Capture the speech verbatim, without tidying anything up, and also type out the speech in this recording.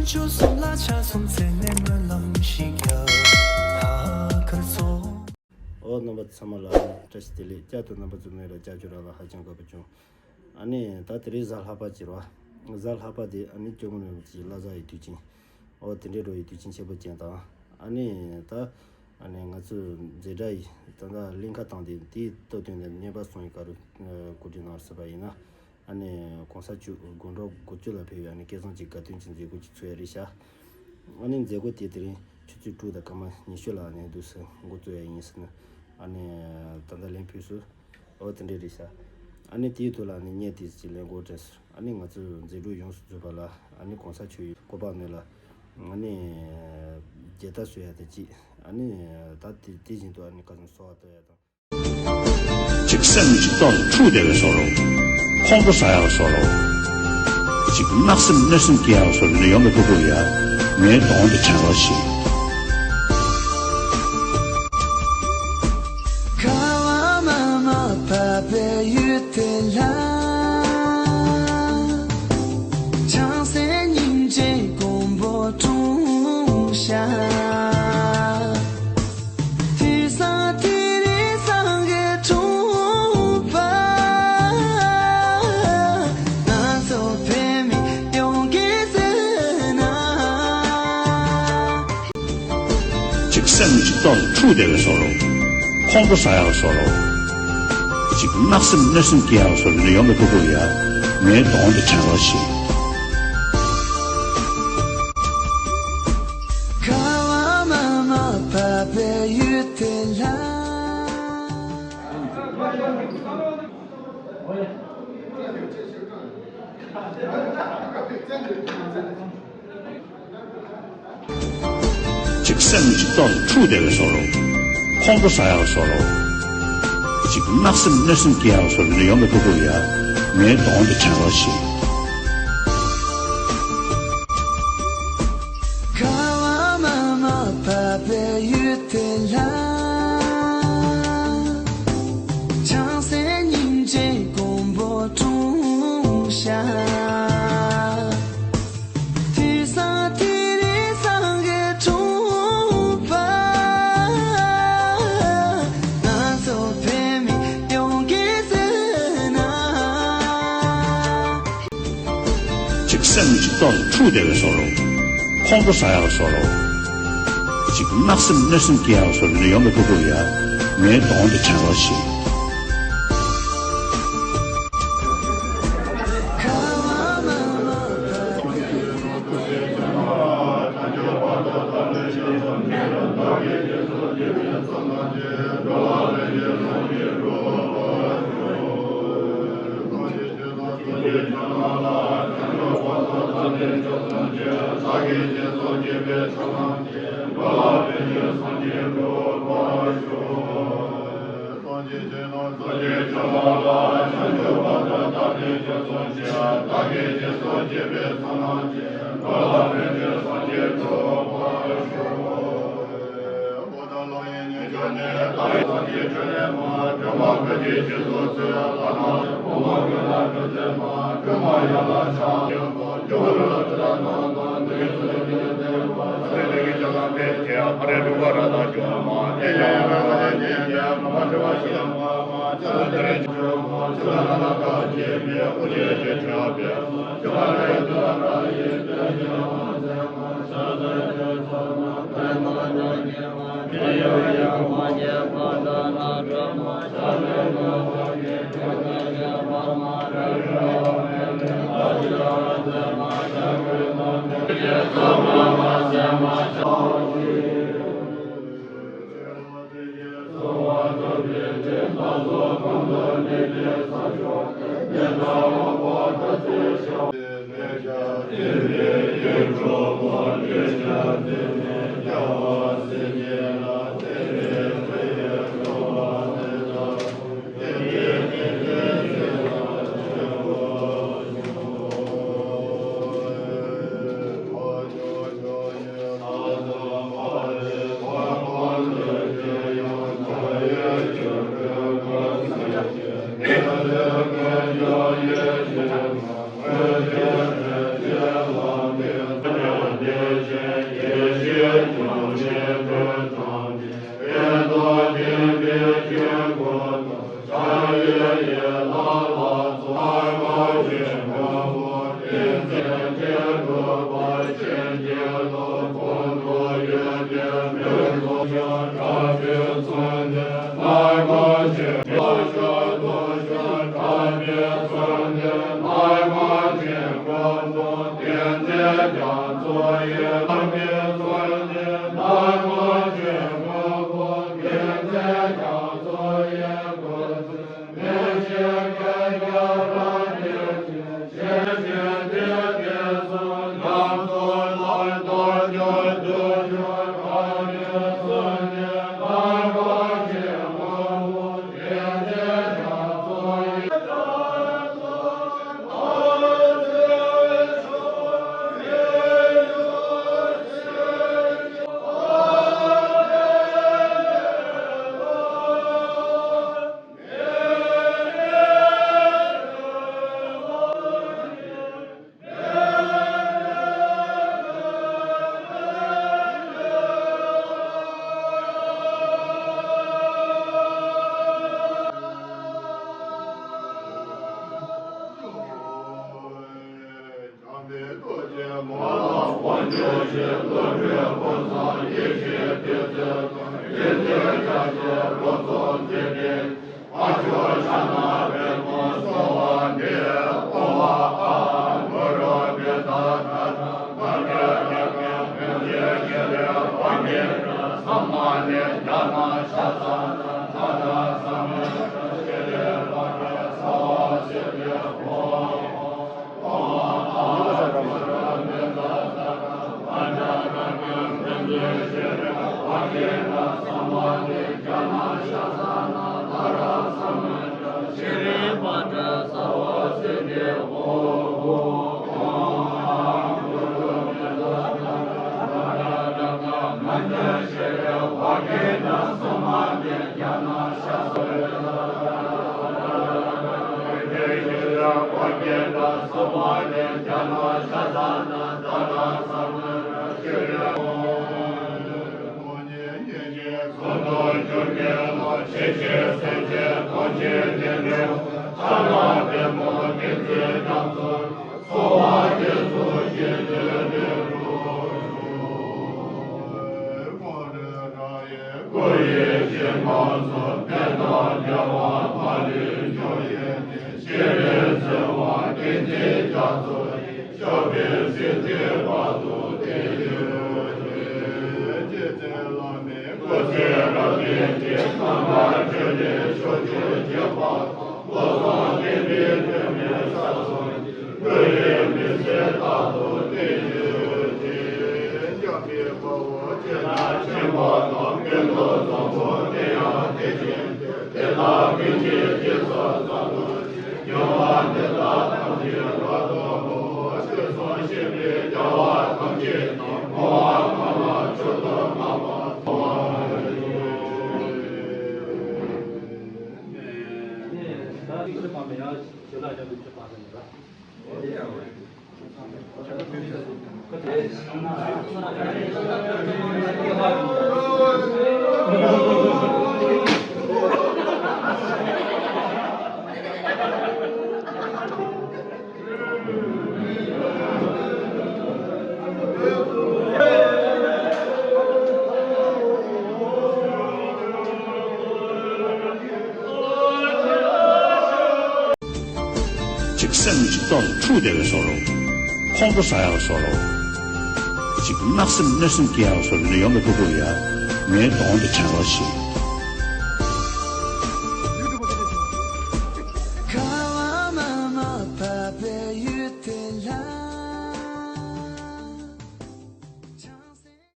ཆོལ་གསུམ་ལ་ཆ་གསུམ་བརྩེ་ནས་སྨོན་ལམ་ཞིག་རྒྱབ། ད་ཁར་ཚོ། ཨོ་རྣམ་པ་ཚང་མ་ལ་བཀྲ་ཤིས་བདེ་ལེགས། བསྐྱར་དུ་རྣམ་པ་ཚོ་ནས་ལ་བསྐྱར་བཅོས་ར་ལ་ཧ་ཅང་དགའ་པོ་བྱུང་། ཨ་ནི་ད་དེ་རིང་གཟའ་ལྷག་པ་ཅིག་རེད་བ། གཟའ་ལྷག་པ་དེ་ཨ་ནི་སྐྱོ་མོ་རེད་ཅིག་བླ་གཟའ་ཡི་དུས་ཆེན། ཨོ་དེ་འདྲའི་རོ་ཡི་དུས་ཆེན་ཆེན་པོ་ཅན་དང་། ཨ་ནི་ད་ཨ་ནི་ང་ཚོའི་འཛིན་གྲྭ་ཡི་ད་ལྟ་གླིང་ཁ་བཏང་སྟེ་དེའི་སྟབས་བསྟུན་ནས་བརྙན་པར་སོང་ཡི་ག་རུ་གོ་སྒྲིག་གནང་ཟེར་བ་ཡིན་ན། ཨ་ནི་གོང་ས་མཆོག་དགུང་གྲངས་དགུ་བཅུ་ལ་ཕེབས་པའི་ཨ་ནི་སྐལ་བཟང་གི་དགའ་སྟོན་གྱི་མཛད་སྒོ་ཅིག་ཚུགས་ཡ་རེད་ཤག་ཨ་ནི་མཛད་སྒོ་དེ་དེ་རིང་ཆུ་ཚོད་དྲུག་དང་སྐར་མ་ཉི་ཤུ་ལ་ཨ་ནི་འདུག་སེ་འགོ་བཙུགས་ཡ་ཡིན་ཟེར་ནས་ཨ་ནི་ད་ལྟ་ལན་ཕུལ་སོང་། ཨོ་དེ་འདྲས་རེད་ཤག་ཨ་ནི་དེའི་ཐོག་ལ་ཨ་ནི་བརྙན་དེ་ཅིག་ལེན་དགོས་དྲན་སོང་། ཨ་ནི་ང་ཚོའི་མཛད་སྒྲུབ་ཡོངས་སུ་རྫོགས་པ་ལ་ཨ་ནི་གོང་ས་མཆོག་གི་སྐུ་པར་ནས་ལ་ཨ་ནི་མཇལ་དར་བཟོ་ཡ་དེ་ཅིག་ཨ་ནི་ད་དེ་དེ་བཞིན་དུ་ཨ་ནི་ཁ་སང་གསོལ་བ་བཏབ་ཡ་དང་། གཅིག་སེམས་གཅིག་ཐོག་ལ་འཁྲུག་བསྡད་པའི་བཟོ་འདྲ། ཁོང་ཁྲོ་ཟ་ཡག་བཟོ་འདྲ། གཅིག་གནག་སེམས་གནོད་སེམས་སྐྱེ་ཡག་བཟོ་འདྲ་ཡོང་མི་ཐུབ་ཐུབ་ཡ། ངའི་གདོང་དུ་དྲན་རོགས་བྱེད། ཁ་བ་མ་མ་བབས་པའི་ཡུལ་དེ་ལ། ཆང་སའི་སྙིང་རྗེ་མགོན་པོ་འཁྲུངས་ཤག་དུས་བཟང་དེ་རིང་སངས་རྒྱས་འཁྲུངས་པ། ང་ཚོ་བོད་མི་ཡོངས་ཀྱིས་གཟིགས་ན། གཅིག་སེམས་གཅིག་ཐོག་ལ་འཁྲུག་བསྡད་པའི་བཟོ་འདྲ། ཁོང་ཁྲོ་ཟ་ཡག་བཟོ་འདྲ། གཅིག་གནག་སེམས་གནོད་སེམས་སྐྱེ་ཡག་བཟོ་འདྲ་ཡོང་མི་ཐུབ་ཐུབ་ཡ། ངའི་གདོང་དུ་དྲན་རོགས་བྱེད། ཁ་བ་མ་མ་བབས་པའི་ཡུལ་དེ་ལ། གཅིག་སེམས་གཅིག་ཐོག་ལ་འཁྲུག་བསྡད་པའི་བཟོ་འདྲ། ཁོང་ཁྲོ་ཟ་ཡག་བཟོ་འདྲ། གཅིག་གནག་སེམས་གནོད་སེམས་སྐྱེ་ཡག་བཟོ་འདྲ་ཡོང་མི་ཐུབ་ཐུབ་ཡ། ངའི་གདོང་དུ་དྲན་རོགས་བྱེད། ཁ་བ་མ་མ་བབས་པའི་ཡུལ་དེ་ལ། ཆང་སའི་སྙིང་རྗེ་མགོན་པོ་འཁྲུངས་ཤག་དུས་བཟང་དེ་རིང་སངས་རྒྱས་འཁྲུངས་པ། ང་ཚོ་བོད་མི་ཡོངས་ཀྱིས་གཟིགས་ན། གཅིག་སེམས་གཅིག་ཐོག་ལ་འཁྲུག་བསྡད་པའི་བཟོ་འདྲ། ཁོང་ཁྲོ་ཟ་ཡག་བཟོ་འདྲ། གཅིག་གནག་སེམས་གནོད་སེམས་སྐྱེ་ཡག་བཟོ་འདྲ་ཡོང་མི་ཐུབ་ཐུབ་ཡ། ངའི་གདོང་དུ་དྲན་རོགས་བྱེད། ཅིག་སེམས་ཅིག་ཏོག་འཁྲུག་བསྡད་པའི་བཟོ་འདྲ། ཁོང་ཁྲོ་ཟ་ཡག་བཟོ་འདྲ། ཅིག་གནག་སེམས་གནོད་སེམས་སྐྱེ་ཡག་བཟོ་འདྲ་ཡོང་གི་འདུག་གོ་ཡ། ངའི་གདོང་དེ་དྲན་རོགས་བྱེད།